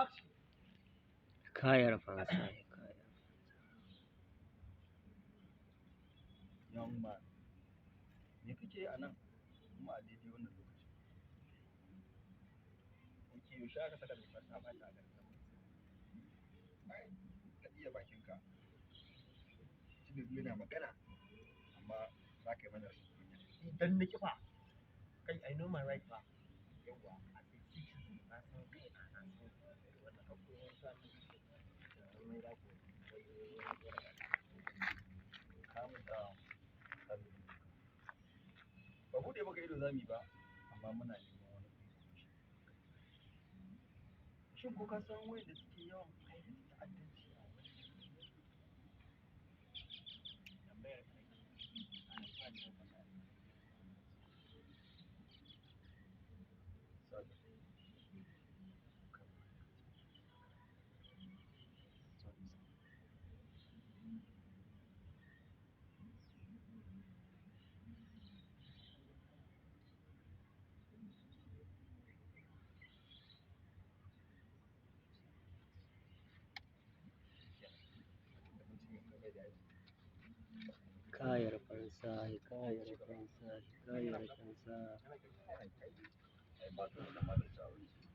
Action. Hikayar fansa, hikayar. Young man, me kake yi a nan kuma a daidai wannan lokacin? Ok, yaushe aka saka dokar ta ɓaci a garin nan? Ai, ka iya bakinka. Tinubu yana magana, amma za ka yi mana rashin kunya. Idan na ƙi fa, Kai, I know my right fa. Yawwa, as a citizen, na san kaina, na san wannan abubuwan sa ni wai za ku wai wai wai wai. Kamun da tsarin. Ba buɗe maka ido za mu yi ba, amma muna neman wani information. Shin ko ka san wayanda suke yawan aikata ta'addanci a wannan yankin? Tambayar ka nake. Ana ba ni ɗaukar ma'aikata. Sorry. Sorry, sir. Hikayar fansa, hikayar fansa, hikayar fansa. Ai ba ka da magance abinci.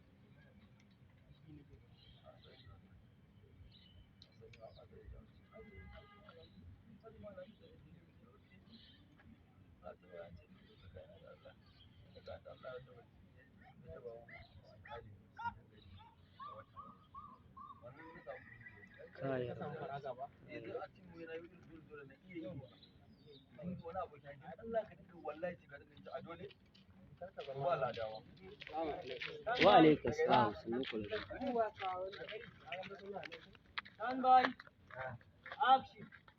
Hikayar fansa. Wa alaikum salam, sannu ku da zuwa. Stand by. Action.